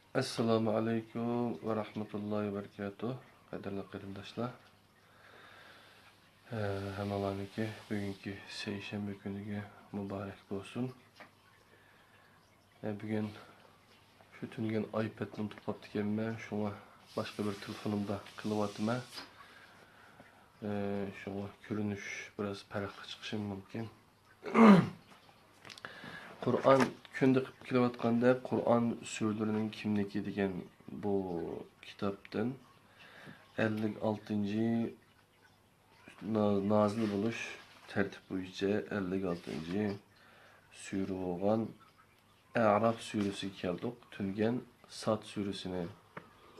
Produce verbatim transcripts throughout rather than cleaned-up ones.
ئەسسالامۇ ئەلەيكۇم ۋە رەھمەتۇللاھى ۋە بەرىكاتۇھ. قەدىرلىك قېرىنداشلار، ھە، ھەممىڭلارنىڭكى بۈگۈنكى سەيشەنبە كۈنىگە مۇبارەك بولسۇن. ھە، بۈگۈن شۇ تۈنۈگۈن ئايپەدنى ئۇنتۇپ قاپتىكەنمەن، شۇڭا باشقا بىر تېلېفونۇمدا قىلىۋاتىمەن. ھە، شۇڭا كۆرۈنۈش بىراز پەرقلىق چىقىشى مۇمكىن. قۇرئان كۈندە قىلىپ كېلىۋاتقاندەك، قۇرئان سۈرىلىرىنىڭ كىملىكى دېگەن بۇ كىتابتىن ئەللىك ئالتىنچى نا-، نازىل بولۇش تەرتىپ بويىچە ئەللىك ئالتىنچى سۈرە بولغان ئەراف سۈرىسىگە كەلدۇق. تۈنۈگۈن ساد سۈرىسىنى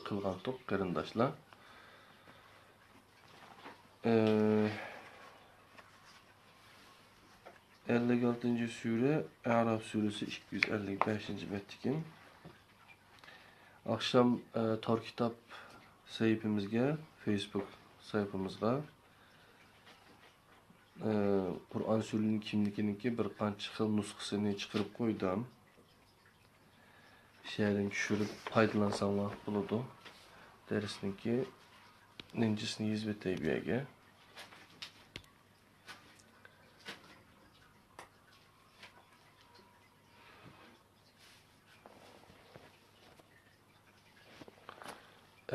قىلغانتۇق، قېرىنداشلار. ئە، ئەللىك ئالتىنچى سۈرە، ئەراف سۈرىسى، ئىككى يۈز ئەللىك بەشىنچى بەتتىكى. ئاخشام، ئە، تور كىتاب سەھىپىمىزگە، فېيسبۇك سەھىپىمىزغا، ئە، قۇرئان سۈرىنىڭ كىملىكىنىڭكى بىر قانچە خىل نۇسخىسىنى چىقىرىپ قويدۇم. شۇ يەردىن چۈشۈرۈپ پايدىلانساڭلار بولىدۇ. دەرسنىڭكى نىنجىسىنى يېزىپ ئۆتەي بۇ يەرگە.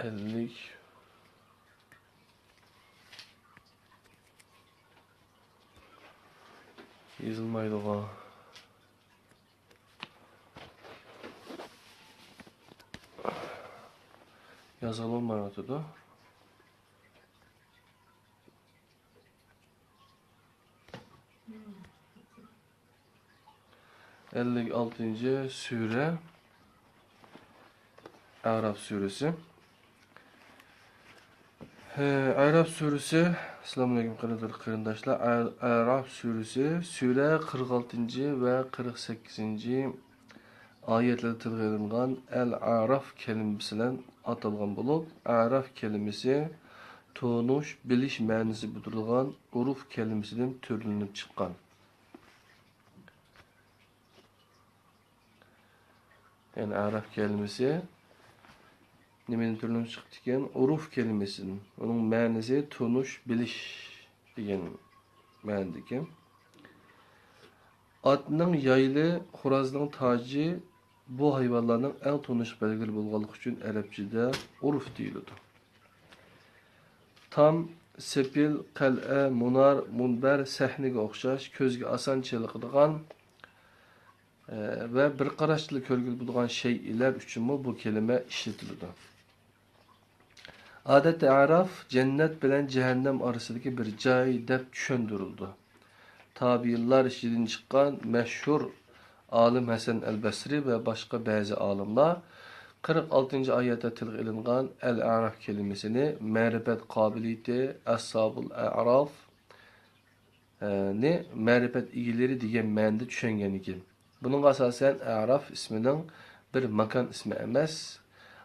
ئەللىك. يېزىلمايدىغۇ. يازغىلى بولمايۋاتىدۇ. ئەللىك ئالتىنچى سۈرە، ئەراف سۈرىسى. ھە، ئەراف سۈرىسى، ئەسسالامۇئەلەيكۇم قېرىنداشلار. ئە-، ئەراف سۈرىسى، سۈرە قىرىق ئالتىنچى ۋە قىرىق سەككىزىنچى ئايەتلەردە تىلغا ئېلىنغان ئەل-ئەراف كەلىمىسى بىلەن ئاتالغان بولۇپ، ئەراف كەلىمىسى تونۇش، بىلىش مەنىسى بىلدۈرىدىغان ئۇرۇف كەلىمىسىدىن تۈرلىنىپ چىققان. يەنى ئەراف كەلىمىسى نېمىدىن تۈرلىنىپ چىقىپتىكەن؟ ئۇرۇف كەلىمىسىدىن. ئۇنىڭ مەنىسى تونۇش، بىلىش دېگەن مەنىدىكەن. ئاتنىڭ يايلى، خورازنىڭ تاجى بۇ ھايۋانلارنىڭ ئەڭ تونۇش بەلگىلىرى بولغانلىقى ئۈچۈن ئەرەبچىدە ئۇرۇف دېيىلىدۇ. تام، سېپىل، قەلئە، مۇنار، مۇنبەر، سەھنىگە ئوخشاش كۆزگە ئاسان چېلىقىدىغان، ئە، ۋە بىر قاراشتىلا كۆرگىلى بولىدىغان شەيئىلەر ئۈچۈنمۇ بۇ كەلىمە ئىشلىتىلىدۇ. ئادەتتە ئەراف جەننەت بىلەن جەھەننەم ئارىسىدىكى بىر جاي دەپ چۈشەندۈرۈلىدۇ. تابىئىنلار ئىچىدىن چىققان مەشھۇر ئالىم ھەسەن ئەل بەسرى ۋە باشقا بەزى ئالىملار قىرىق ئالتىنچى ئايەتتە تىلغا ئېلىنغان ئەل-ئەراف كەلىمىسىنى مەرىپەت قابىلىيىتى، ئەسھابۇل ئەراف، نى مەرىپەت ئىگىلىرى دېگەن مەنىدە چۈشەنگەن ئىكەن. بۇنىڭغا ئاساسەن، ئەراف ئىسمىنىڭ بىر ماكان ئىسمى ئەمەس،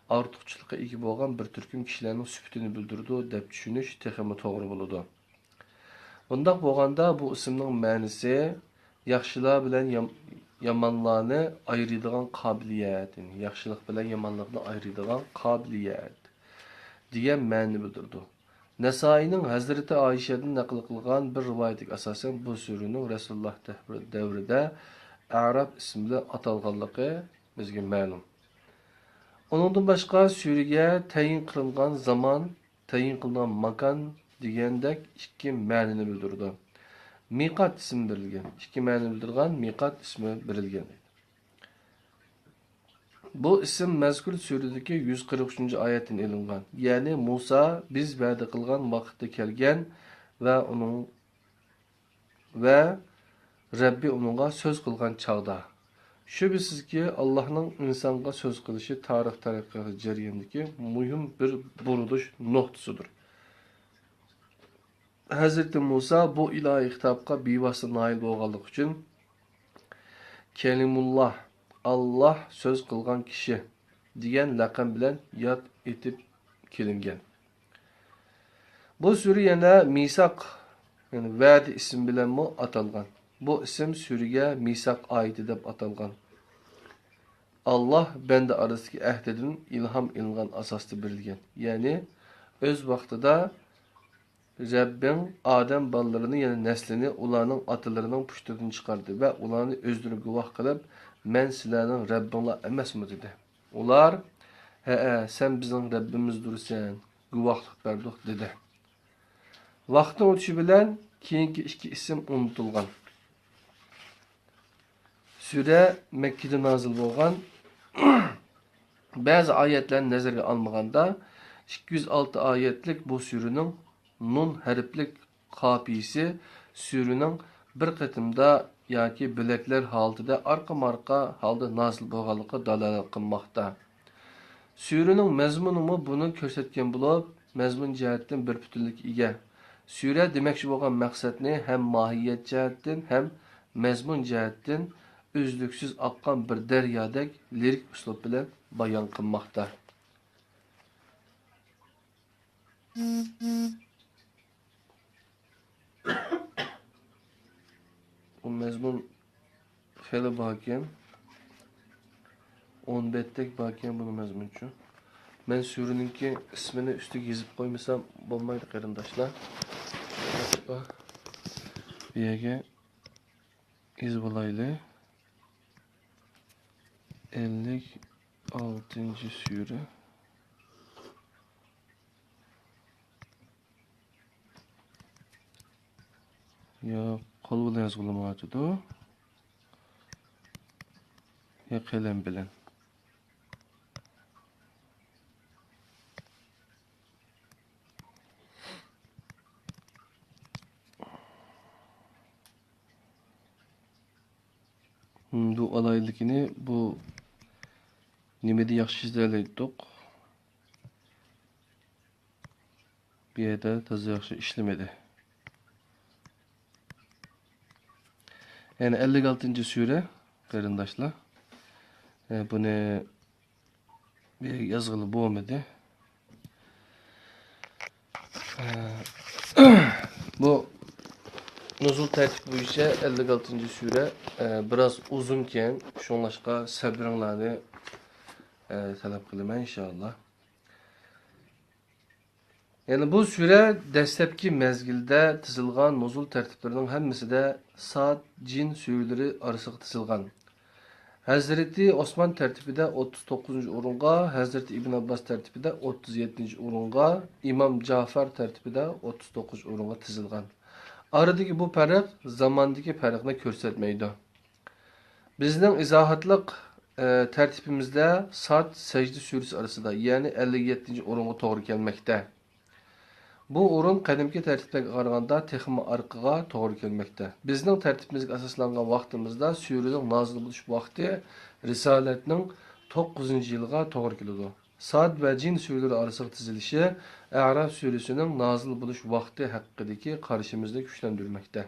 ئارتۇقچىلىققا ئىگە بولغان بىر تۈركۈم كىشىلەرنىڭ سۈپىتىنى بىلدۈرىدۇ، دەپ چۈشىنىش تېخىمۇ توغرا بولىدۇ. بۇنداق بولغاندا، بۇ ئىسىمنىڭ مەنىسى ياخشىلار بىلەن يام-، يامانلارنى ئايرىيدىغان قابىلىيەت، ياخشىلىق بىلەن يامانلىقنى ئايرىيدىغان قابىلىيەت دېگەن مەنىنى بىلدۈرىدۇ. نەسائىينىڭ ھەزرىتى ئائىشەدىن نەقىل قىلغان بىر رىۋايىتىگە ئاساسەن، بۇ سۈرىنىڭ رەسۇلۇللاھ دەۋرىدە ئەراف ئىسمى بىلەن ئاتالغانلىقى بىزگە مەلۇم. ئۇنىڭدىن باشقا، سۈرىگە تەيىن قىلىنغان زامان، تەيىن قىلىنغان ماكان دېگەندەك ئىككى مەنىنى بىلدۈرىدۇ. مىقات ئىسمى بېرىلگەن. ئىككى مەنىنى بىلدۈرىدىغان مىقات ئىسمى بېرىلگەن. بۇ ئىسىم مەزكۇر سۈرىدىكى يۈز قىرىق ئۈچىنچى ئايەتتىن ئېلىنغان. يەنى مۇسا بىز ۋەدە قىلغان ۋاقىتتا كەلگەن ۋە ئۇنىڭ، ۋە رەببى ئۇنىڭغا سۆز قىلغان چاغدا. شۈبھىسىزكى، ئاللاھنىڭ ئىنسانغا سۆز قىلىشى تارىخ تەرەققىيات جەريانىدىكى مۇھىم بىر بۇرۇلۇش نۇقتىسىدۇر. ھەزرىتى مۇسا بۇ ئىلاھىي خىتابقا بىۋاسىتە نائىل بولغانلىقى ئۈچۈن، كەلىمۇللاھ، ئاللاھ سۆز قىلغان كىشى، دېگەن لەقەم بىلەن ياد ئېتىپ كېلىنگەن. بۇ سۈرە يەنە مىساق، يەنى ۋەدە ئىسمى بىلەنمۇ ئاتالغان. بۇ ئىسىم سۈرىگە مىساق ئايىتى دەپ ئاتالغان. ئاللاھ بەندە ئارىسىدىكى ئەھدىدىن ئىلھام ئېلىنغان ئاساستا بېرىلگەن. يەنى ئۆز ۋاقتىدا رەببىڭ ئادەم بالىلىرىنى، يەنى نەسلىنى ئۇلارنىڭ ئاتىلىرىنىڭ پۇشتىدىن چىقاردى ۋە ئۇلارنى ئۆزلىرى گۇۋاھ قىلىپ، مەن سىلەرنىڭ رەببىڭلار ئەمەسمۇ؟ دېدى. ئۇلار، ھەئە، سەن بىزنىڭ رەببىمىزدۇرسەن، گۇۋاھلىق بەردۇق، دېدى. ۋاقىتنىڭ ئۆتۈشى بىلەن كېيىنكى ئىككى ئىسىم ئۇنتۇلغان. سۈرە مەككىدە نازىل بولغان. بەزى ئايەتلەرنى نەزەرگە ئالمىغاندا، ئىككى يۈز ئالتە ئايەتلىك بۇ سۈرىنىڭ نۇن ھەرپلىك قاپىيىسى سۈرىنىڭ بىر قېتىمدا ياكى بۆلەكلەر ھالىتىدە ئارقىمۇئارقا ھالدا نازىل بولغانلىقىغا دالالەت قىلماقتا. سۈرىنىڭ مەزمۇنىمۇ بۇنى كۆرسەتكەن بولۇپ، مەزمۇن جەھەتتىن بىر پۈتۈنلۈككە ئىگە. سۈرە دېمەكچى بولغان مەقسەتنى ھەم ماھىيەت جەھەتتىن، ھەم مەزمۇن جەھەتتىن ئۈزلۈكسىز ئاققان بىر دەريادەك لىرىك ئۇسلۇب بىلەن بايان قىلماقتا. بۇ مەزمۇن خېلى باركەن. ئون بەتتەك باركەن بۇنىڭ مەزمۇنچۇ. مەن سۈرىنىڭكى ئىسمىنى ئۈستىگە يېزىپ قويمىسام بولمايدۇ، قېرىنداشلار. بۇ يەرگە يېزىپ ئالايلى. ئەللىك ئالتىنچى سۈرە. يا قول بىلەن يازغىلى بولاتىدۇ، يا قەلەم بىلەن. بۇ ئالاھىدىلىكىنى، بۇ نېمىدە ياخشى ئىزدەيلەيتتۇق؟ بۇ يەردە تازا ياخشى ئىشلىمىدى. يەنى ئەللىك ئالتىنچى سۈرە، قېرىنداشلار. ئە، بۇنى بۇ يەرگە يازغىلى بولمىدى. ئە، بۇ نۇزۇل تەرتىپى بويىچە ئەللىك ئالتىنچى سۈرە، ئە، بىراز ئۇزۇنكەن، شۇڭلاشقا سەبرىڭلارنى، ئە، تەلەپ قىلىمەن، ئىنشائاللا. يەنى بۇ سۈرە دەسلەپكى مەزگىلدە تىزىلغان نۇزۇل تەرتىپلىرىنىڭ ھەممىسىدە ساد، جىن سۈرىلىرى ئارىسىغا تىزىلغان. ھەزرىتى ئوسمان تەرتىپىدە ئوتتۇز توققۇزىنچى ئورۇنغا، ھەزرىتى ئىبن ئابباس تەرتىپىدە ئوتتۇز يەتتىنچى ئورۇنغا، ئىمام جافار تەرتىپىدە ئوتتۇز توققۇزىنچى ئورۇنغا تىزىلغان. ئارىدىكى بۇ پەرق زاماندىكى پەرقنى كۆرسەتمەيدۇ. بىزنىڭ ئىزاھاتلىق، ئە، تەرتىپىمىزدە ساد سەجدە سۈرىسى ئارىسىدا، يەنى ئەللىك يەتتىنچى ئورۇنغا توغرا كەلمەكتە. بۇ ئورۇن قەدىمكى تەرتىپلەرگە قارىغاندا تېخىمۇ ئارقىغا توغرا كەلمەكتە. بىزنىڭ تەرتىپىمىزگە ئاساسلانغان ۋاقتىمىزدا سۈرىنىڭ نازىل بولۇش ۋاقتى رىسالەتنىڭ توققۇزىنچى يىلىغا توغرا كېلىدۇ. ساد ۋە جىن سۈرىلىرى ئارىسىغا تىزىلىشى ئەراف سۈرىسىنىڭ نازىل بولۇش ۋاقتى ھەققىدىكى قارىشىمىزنى كۈچلەندۈرمەكتە.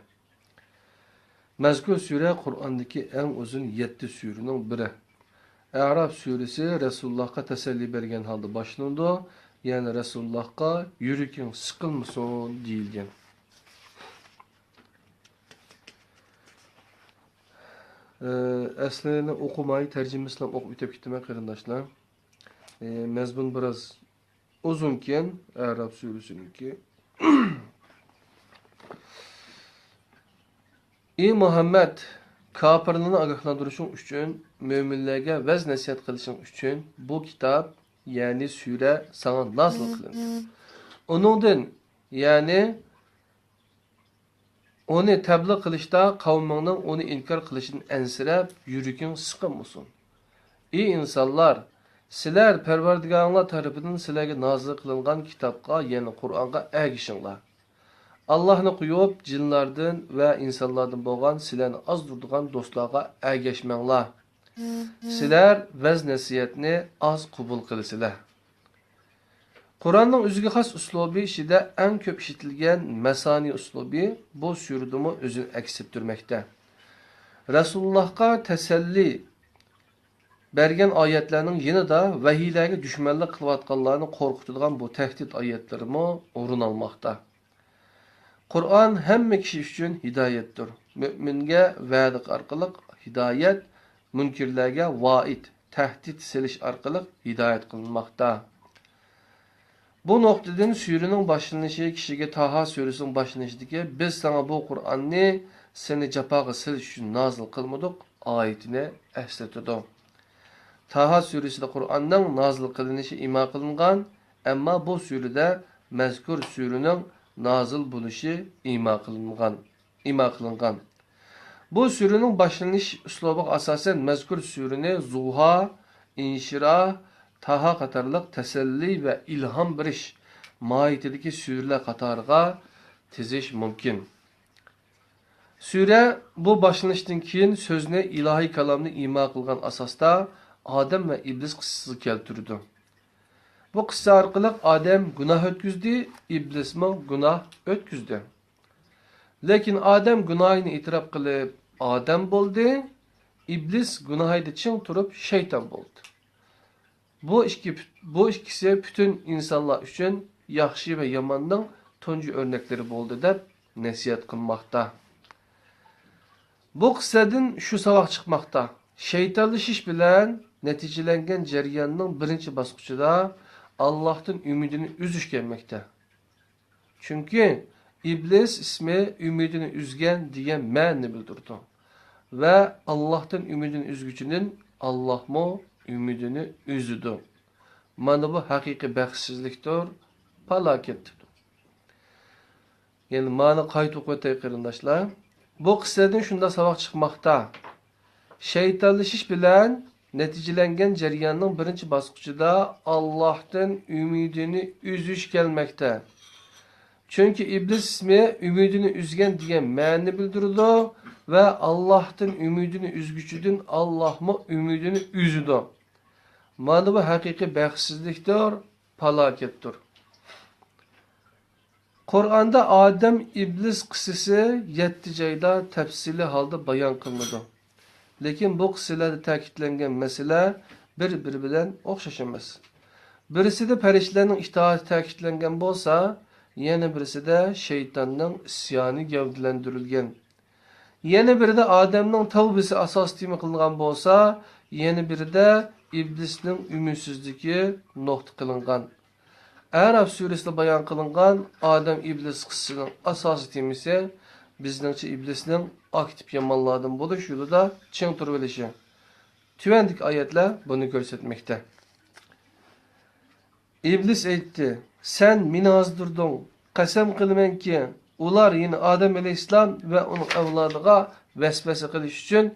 مەزكۇر سۈرە قۇرئاندىكى ئەڭ ئۇزۇن يەتتە سۈرىنىڭ بىرى. ئەراف سۈرىسى رەسۇلۇللاھقا تەسەللى بەرگەن ھالدا باشلىنىدۇ، يەنى رەسۇلۇللاھقا «يۈرىكىڭ سىقىلمىسۇن» دېيىلگەن. ئە، ئەسلىنى ئوقۇماي، تەرجىمىسىنى ئوقۇپ ئۆتۈپ كېتىمەن، قېرىنداشلار. ئە، مەزمۇن بىراز ئۇزۇنكەن، ئەراف سۈرىسىنىڭكى. ئى مۇھەممەد، كاپىرلارنى ئاگاھلاندۇرۇشۇڭ ئۈچۈن، مۆمىنلەرگە ۋەز-نەسىھەت قىلىشىڭ ئۈچۈن بۇ كىتاب، يەنى سۈرە ساڭا نازىل قىلىندى. ئۇنىڭدىن، يەنى ئۇنى تەبلىغ قىلىشتا قەۋمىڭنىڭ ئۇنى ئىنكار قىلىشىدىن ئەنسىرەپ، يۈرىكىڭ سىقىلمىسۇن. ئى ئىنسانلار! سىلەر پەرۋەردىگارىڭلار تەرىپىدىن سىلەرگە نازىل قىلىنغان كىتابقا، يەنى قۇرئانغا ئەگىشىڭلار. ئاللاھنى قويۇپ، جىنلاردىن ۋە ئىنسانلاردىن بولغان سىلەرنى ئازدۇرىدىغان دوستلارغا ئەگەشمەڭلار. سىلەر ۋەز-نەسىھەتنى ئاز قوبۇل قىلىسىلەر. قۇرئاننىڭ ئۆزىگە خاس ئۇسلۇبى ئىچىدە ئەڭ كۆپ ئىشلىتىلگەن مەسانى ئۇسلۇبى بۇ سۈرىدىمۇ ئۆزىنى ئەكس ئەتتۈرمەكتە. رەسۇلۇللاھقا تەسەللى بەرگەن ئايەتلەرنىڭ يېنىدا ۋەھىيلەرگە دۈشمەنلىك قىلىۋاتقانلارنى قورقۇتىدىغان بۇ تەھدىت ئايەتلىرىمۇ ئورۇن ئالماقتا. قۇرئان ھەممە كىشى ئۈچۈن ھىدايەتتۇر. مۆمىنگە ۋەدە ئارقىلىق ھىدايەت، مۇنكىرلەرگە ۋەئىد. تەھدىت سېلىش ئارقىلىق ھىدايەت قىلىنماقتا. بۇ نۇقتىدىن سۈرىنىڭ باشلىنىشى كىشىگە تاھا سۈرىسىنىڭ باشلىنىشىدىكى «بىز ساڭا بۇ قۇرئاننى سېنى جاپاغا سېلىش ئۈچۈن نازىل قىلمىدۇق» ئايىتىنى ئەسلىتىدۇ. تاھا سۈرىسىدە قۇرئاننىڭ نازىل قىلىنىشى ئىما قىلىنغان، ئەمما بۇ سۈرىدە مەزكۇر سۈرىنىڭ نازىل بولۇشى ئىما قىلىنغان. ئىما قىلىنغان. بۇ سۈرىنىڭ باشلىنىش ئۇسلۇبىغا ئاساسەن، مەزكۇر سۈرىنى زۇھا، ئىنشىراھ، تاھا قاتارلىق تەسەللى ۋە ئىلھام بېرىش ماھىيىتىدىكى سۈرىلەر قاتارىغا تىزىش مۇمكىن. سۈرە بۇ باشلىنىشتىن كېيىن سۆزنى، ئىلاھىي كالامنى ئىما قىلغان ئاساستا ئادەم ۋە ئىبلىس قىسسىسىغا كەلتۈرىدۇ. بۇ قىسسە ئارقىلىق ئادەم گۇناھ ئۆتكۈزدى، ئىبلىسمۇ گۇناھ ئۆتكۈزدى. لېكىن ئادەم گۇناھىنى ئېتىراپ قىلىپ ئادەم بولدى، ئىبلىس گۇناھىدا چىڭ تۇرۇپ شەيتان بولدى. بۇ ئىككى، بۇ ئىككىسى پۈتۈن ئىنسانلار ئۈچۈن ياخشى ۋە ياماننىڭ تۇنجى ئۆرنەكلىرى بولدى دەپ نەسىھەت قىلماقتا. بۇ قىسسەدىن شۇ ساۋاق چىقماقتا، شەيتانلىشىش بىلەن نەتىجىلەنگەن جەرياننىڭ بىرىنچى باسقۇچىدا ئاللاھتىن ئۈمىدىنى ئۈزۈش كەلمەكتە. چۈنكى ئىبلىس ئىسمى ئۈمىدىنى ئۈزگەن دېگەن مەنىنى بىلدۈرىدۇ. ۋە ئاللاھتىن ئۈمىدىنى ئۈزگۈچىدىن ئاللاھمۇ ئۈمىدىنى ئۈزىدۇ. مانا بۇ ھەقىقىي بەختسىزلىكتۇر، پالاكەتتۇر. يەنە مانا قايتا ئوقۇۋېتەي قېرىنداشلار. بۇ قىسسەدىن شۇنداق ساۋاق چىقماقتا. شەيتانلىشىش بىلەن نەتىجىلەنگەن جەرياننىڭ بىرىنچى باسقۇچىدا ئاللاھتىن ئۈمىدىنى ئۈزۈش كەلمەكتە. چۈنكى ئىبلىس ئىسمى ئۈمىدىنى ئۈزگەن دېگەن مەنىنى بىلدۈرىدۇ ۋە ئاللاھتىن ئۈمىدىنى ئۈزگۈچىدىن ئاللاھمۇ ئۈمىدىنى ئۈزىدۇ. مانا بۇ ھەقىقىي بەختسىزلىكتۇر، پالاكەتتۇر. قۇرئاندا ئادەم ئىبلىس قىسسىسى يەتتە جايدا تەپسىلىي ھالدا بايان قىلىنىدۇ. لېكىن بۇ قىسسىلەردە تەكىتلەنگەن مەسىلە بىر-بىرى بىلەن ئوخشاش ئەمەس. بىرسىدە پەرىشتىلەرنىڭ ئىتائىتى تەكىتلەنگەن بولسا، يەنە بىرسىدە شەيتاننىڭ ئىسيانى گەۋدىلەندۈرۈلگەن. يەنە بىرىدە ئادەمنىڭ تەۋبىسى ئاساسىي تېما قىلىنغان بولسا، يەنە بىرىدە ئىبلىسنىڭ ئۈمىدسىزلىكى نۇقتا قىلىنغان. ئەراف سۈرىسىدە بايان قىلىنغان ئادەم ئىبلىس قىسسىسىنىڭ ئاساسىي تېمىسى، بىزنىڭچە، ئىبلىسنىڭ ئاكتىپ يامانلاردىن بولۇش يولىدا چىڭ تۇرۇۋېلىشى. تۆۋەندىكى ئايەتلەر بۇنى كۆرسەتمەكتە. ئىبلىس ئېيتتى: «سەن مېنى ئازدۇردۇڭ. قەسەم قىلىمەنكى، ئۇلار، يەنى ئادەم ئەلەيھىسسالام ۋە ئۇنىڭ ئەۋلادىغا ۋەسۋەسە قىلىش ئۈچۈن،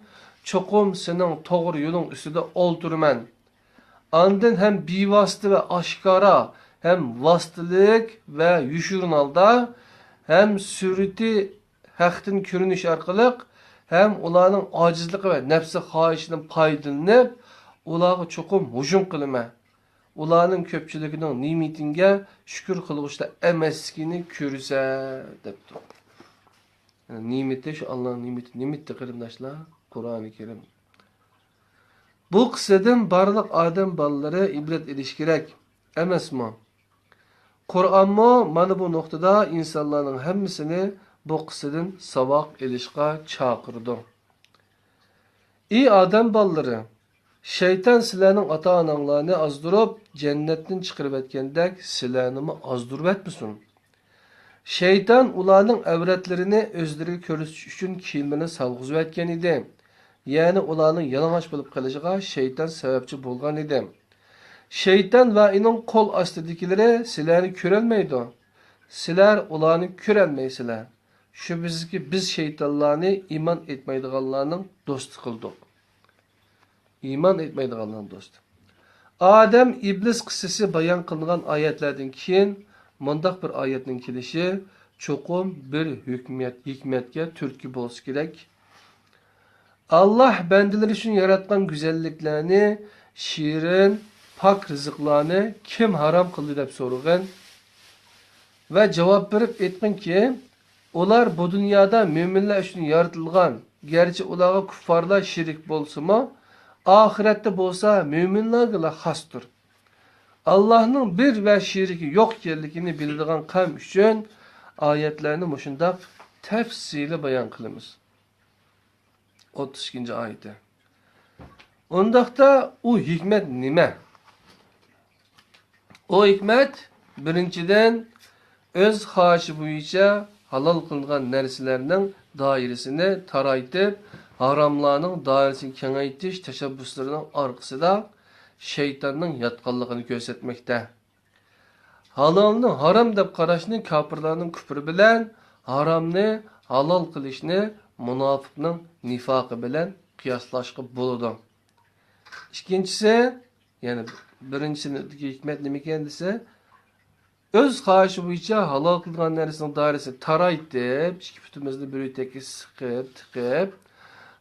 چوقۇم سېنىڭ توغرا يولۇڭ ئۈستىدە ئولتۇرىمەن. ئاندىن ھەم بىۋاسىتە ۋە ئاشكارا، ھەم ۋاسىتىلىك ۋە يوشۇرۇن ھالدا، ھەم سۈرىتى ھەقتىن كۆرۈنۈش ئارقىلىق، ھەم ئۇلارنىڭ ئاجىزلىقى ۋە نەپسى خاھىشىدىن پايدىلىنىپ، ئۇلارغا چوقۇم ھۇجۇم قىلىمەن. ئۇلارنىڭ كۆپچىلىكىنىڭ نېمىتىڭگە شۈكۈر قىلغۇچىلار ئەمەسلىكىنى كۆرىسەن» دەپتۇ. يەنى نېمىتى، شۇ ئاللانىڭ نېمىتى، نېمىتى قېرىنداشلار؟ قۇرئانى كەرىم. بۇ قىسسىدىن بارلىق ئادەم بالىلىرى ئىبرەت ئېلىشى كېرەك ئەمەسمۇ؟ قۇرئانمۇ مانا بۇ نۇقتىدا ئىنسانلارنىڭ ھەممىسىنى بۇ قىسسىدىن ساۋاق ئېلىشقا چاقىرىدۇ. ئى ئادەم بالىلىرى! شەيتان سىلەرنىڭ ئاتا-ئاناڭلارنى ئازدۇرۇپ، جەننەتتىن چىقىرىۋەتكەندەك سىلەرنىمۇ ئازدۇرۇۋەتمىسۇن. شەيتان ئۇلارنىڭ ئەۋرەتلىرىنى ئۆزلىرىگە كۆرسىتىش ئۈچۈن كىيىملىرىنى سالغۇزۇۋەتكەن ئىدى. يەنى ئۇلارنىڭ يالىڭاچ بولۇپ قېلىشىغا شەيتان سەۋەبچى بولغان ئىدى. شەيتان ۋە ئۇنىڭ قول ئاستىدىكىلىرى سىلەرنى كۆرەلمەيدۇ. سىلەر ئۇلارنى كۆرەلمەيسىلەر. شۈبھىسىزكى، بىز شەيتانلارنى ئىمان ئېيتمايدىغانلارنىڭ دوستى قىلدۇق. ئىمان ئېيتمايدىغانلارنىڭ دوستى. ئادەم ئىبلىس قىسسىسى بايان قىلىنغان ئايەتلەردىن كېيىن مۇنداق بىر ئايەتنىڭ كېلىشى چوقۇم بىر ھۆكمەت، ھېكمەتكە تۈرتكە بولسا كېرەك. ئاللاھ بەندىلىرى ئۈچۈن ياراتقان گۈزەللىكلەرنى، شېرىن، پاك رىزىقلارنى كىم ھارام قىلدى دەپ سورىغىن ۋە جاۋاب بېرىپ ئېيتقىنكى، ئۇلار بۇ دۇنيادا مۆمىنلەر ئۈچۈن يارىتىلغان، گەرچە ئۇلارغا كۇففارلار شېرىك بولسىمۇ، ئاخىرەتتە بولسا مۆمىنلەرگىلا خاستۇر. ئاللاھنىڭ بىر ۋە شېرىكى يوق ئىكەنلىكىنى بىلىدىغان قەۋم ئۈچۈن ئايەتلەرنى مۇشۇنداق تەپسىلىي بايان قىلىمىز. ئوتتۇز ئىككىنچى ئايىتى. ئۇنداقتا ئۇ ھېكمەت نېمە؟ ئۇ ھېكمەت، بىرىنچىدىن، ئۆز خاھىشى بويىچە ھالال قىلىنغان نەرسىلەرنىڭ دائىرىسىنى تارايتىپ، ھاراملارنىڭ دائىرىسىنى كېڭەيتىش تەشەببۇسلىرىنىڭ ئارقىسىدا شەيتاننىڭ ياتقانلىقىنى كۆرسەتمەكتە. ھالالنى ھارام دەپ قاراشنى كاپىرلارنىڭ كۇپرى بىلەن، ھارامنى ھالال قىلىشنى مۇناپىقنىڭ نىفاقى بىلەن قىياسلاشقا بولىدۇ. ئىككىنچىسى، يەنى بىرىنچىسىدىكى ھېكمەت نېمىكەن دېسە، ئۆز خاھىشى بويىچە ھالال قىلىدىغان نەرسىنىڭ دائىرىسىنى تارايتىپ، ئىككى پۇتىمىزنى بىر ئۆتەككە سىقىپ، تىقىپ،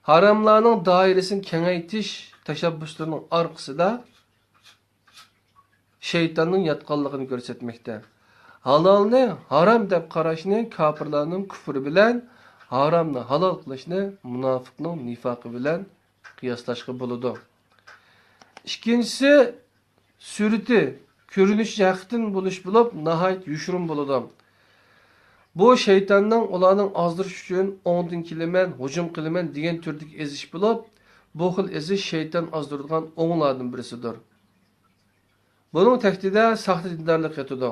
ھاراملارنىڭ دائىرىسىنى كېڭەيتىش تەشەببۇسلىرىنىڭ ئارقىسىدا شەيتاننىڭ ياتقانلىقىنى كۆرسەتمەكتە. ھالالنى ھارام دەپ قاراشنى كاپىرلارنىڭ كۇفرى بىلەن، ھارامنى ھالال قىلىشنى مۇناپىقنىڭ نىفاقى بىلەن قىياسلاشقا بولىدۇ. ئىككىنچىسى، سۈرىتى، كۆرۈنۈشى ھەقتىن بولۇش بولۇپ، ناھايىتى يوشۇرۇن بولىدۇ. بۇ شەيتاننىڭ ئۇلارنىڭ ئازدۇرۇش ئۈچۈن ئوڭدىن كېلىمەن، ھۇجۇم قىلىمەن دېگەن تۈردىكى ئېزىش بولۇپ، بۇ خىل ئېزىش شەيتان ئازدۇرىدىغان ئوڭلاردىن بىرسىدۇر. بۇنىڭ تەكتىدە ساختا دىندارلىق ياتىدۇ.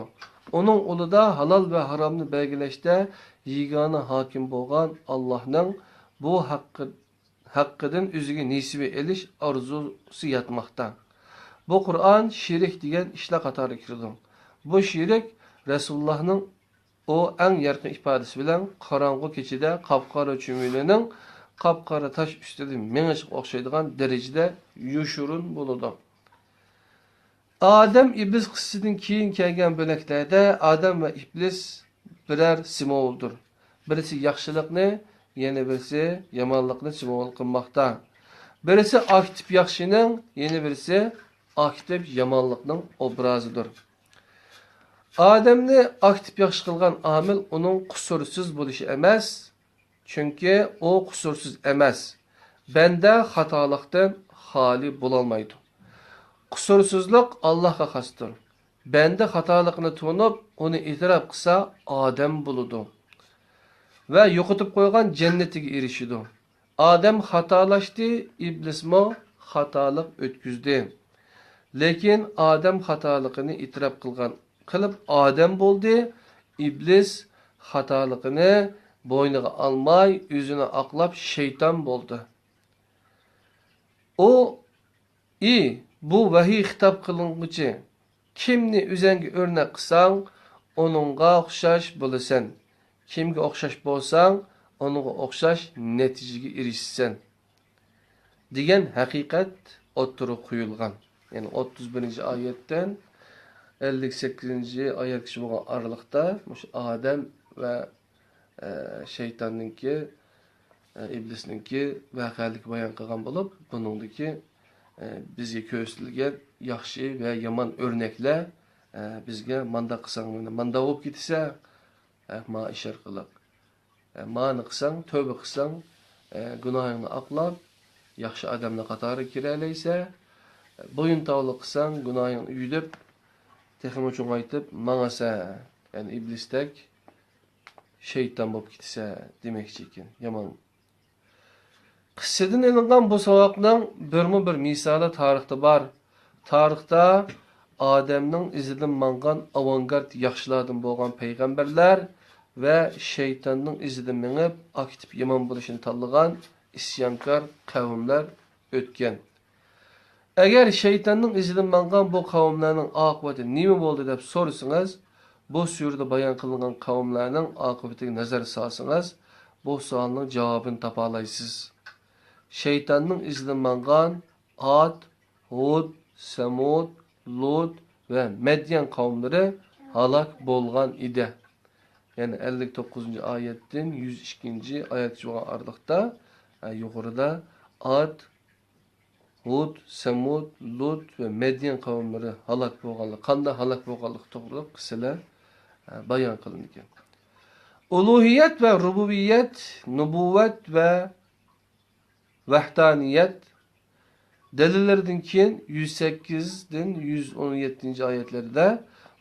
ئۇنىڭ ئۇلىدا ھالال ۋە ھارامنى بەلگىلەشتە يېگانە ھاكىم بولغان ئاللاھنىڭ بۇ ھەققى، ھەققىدىن ئۆزىگە نېسىۋە ئېلىش ئارزۇسى ياتماقتا. بۇ قۇرئان شېرىك دېگەن ئىشلار قاتارىغا كىرىدۇ. بۇ شېرىك رەسۇلۇللاھنىڭ ئۇ ئەڭ يارقىن ئىپادىسى بىلەن قاراڭغۇ كېچىدە قاپقارا چۈمۈلىنىڭ قاپقارا تاش ئۈستىدە مېڭىشىغا ئوخشايدىغان دەرىجىدە يوشۇرۇن بولىدۇ. ئادەم ئىبلىس قىسسىسىدىن كېيىن كەلگەن بۆلەكلەردە ئادەم ۋە ئىبلىس بىرەر سىمۋولدۇر. بىرسى ياخشىلىقنى، يەنە بىرسى يامانلىقنى سىمۋول قىلماقتا. بىرسى ئاكتىپ ياخشىنىڭ، يەنە بىرسى ئاكتىپ يامانلىقنىڭ ئوبرازىدۇر. ئادەمنى ئاكتىپ ياخشى قىلغان ئامىل ئۇنىڭ قۇسۇرسىز بولۇشى ئەمەس، چۈنكى ئۇ قۇسۇرسىز ئەمەس. بەندە خاتالىقتىن خالىي بولالمايدۇ. قۇسۇرسىزلىق ئاللاھقا خاستۇر. بەندە خاتالىقىنى تونۇپ، ئۇنى ئېتىراپ قىلسا، ئادەم بولىدۇ ۋە يوقىتىپ قويغان جەننىتىگە ئېرىشىدۇ. ئادەم خاتالاشتى، ئىبلىسمۇ خاتالىق ئۆتكۈزدى. لېكىن ئادەم خاتالىقىنى ئېتىراپ قىلغان، قىلىپ ئادەم بولدى، ئىبلىس خاتالىقىنى بوينىغا ئالماي، ئۆزىنى ئاقلاپ شەيتان بولدى. ئۇ ئى، بۇ ۋەھىي خىتاب قىلىنغۇچى، كىمنى ئۆزەڭگە ئۆرنەك قىلساڭ، ئۇنىڭغا ئوخشاش بولىسەن. كىمگە ئوخشاش بولساڭ، ئۇنىڭغا ئوخشاش نەتىجىگە ئېرىشىسەن، دېگەن ھەقىقەت ئوتتۇرىغا قويۇلغان. يەنى ئوتتۇز بىرىنچى ئايەتتىن ئەللىك سەككىزىنچى ئايەتكىچە بولغان ئارىلىقتا مۇشۇ ئادەم ۋە ئە، شەيتاننىڭكى، ئە، ئىبلىسنىڭكى ۋەقەلىكى بايان قىلغان بولۇپ، بۇنىڭدىكى، ئە، بىزگە كۆرسىتىلگەن ياخشى ۋە يامان ئۆرنەكلەر، ئە، بىزگە مانداق قىلساڭ، مانا مانداق بولۇپ كېتىسەن، ئە، ما ئىش ئارقىلىق. ئە، مانى قىلساڭ، تۆۋبە قىلساڭ، ئە، گۇناھىڭنى ئاقلاپ، ياخشى ئادەملەر قاتارىغا كىرەلەيسەن. بويۇن تاۋلىق قىلساڭ، گۇناھىڭنى يۇيۇپ، تېخىمۇ چوڭايتىپ ماڭىسەن. يەنى ئىبلىستەك شەيتان بولۇپ كېتىسە دېمەكچى ئىكەن، يامان. قىسسىدىن ئېلىنغان بۇ ساۋاقنىڭ بىرمۇ بىر مىسالى تارىختا بار. تارىختا ئادەمنىڭ ئىزىدىن ماڭغان ئاۋانگارت ياخشىلاردىن بولغان پەيغەمبەرلەر ۋە شەيتاننىڭ ئىزىدىن مېڭىپ، ئاكتىپ يامان بولۇشنى تاللىغان ئىسيانكار قەۋملەر ئۆتكەن. ئەگەر شەيتاننىڭ ئىزىدىن ماڭغان بۇ قەۋملەرنىڭ ئاقىۋىتى نېمە بولدى دەپ سورىسىڭىز، بۇ سۈرىدە بايان قىلىنغان قەۋملەرنىڭ ئاقىۋىتىگە نەزەر سالسىڭىز، بۇ سوئالنىڭ جاۋابىنى تاپالايسىز. شەيتاننىڭ ئىزىدىن ماڭغان ئاد، ھۇد، سەمۇد، لۇت ۋە مەديەن قەۋملىرى ھالاك بولغان ئىدى. يەنى ئەللىك توققۇزىنچى ئايەتتىن يۈز ئىككىنچى ئايەتكىچە بولغان ئارىلىقتا، ھە، يۇقىرىدا ئاد، ھۇد، سەمۇد، لۇت ۋە مەديەن قەۋملىرى ھالاك بولغانلىقى، قانداق ھالاك بولغانلىقى توغرىلىق قىسسىلەر، ھە، بايان قىلىنىدىكەن. ئۇلۇھىيەت ۋە رۇبۇبىيەت، نۇبۇۋۋەت ۋە ۋەھدانىيەت دەلىللىرىدىن كېيىن يۈز سەككىزدىن يۈز ئون يەتتىنچى ئايەتلەردە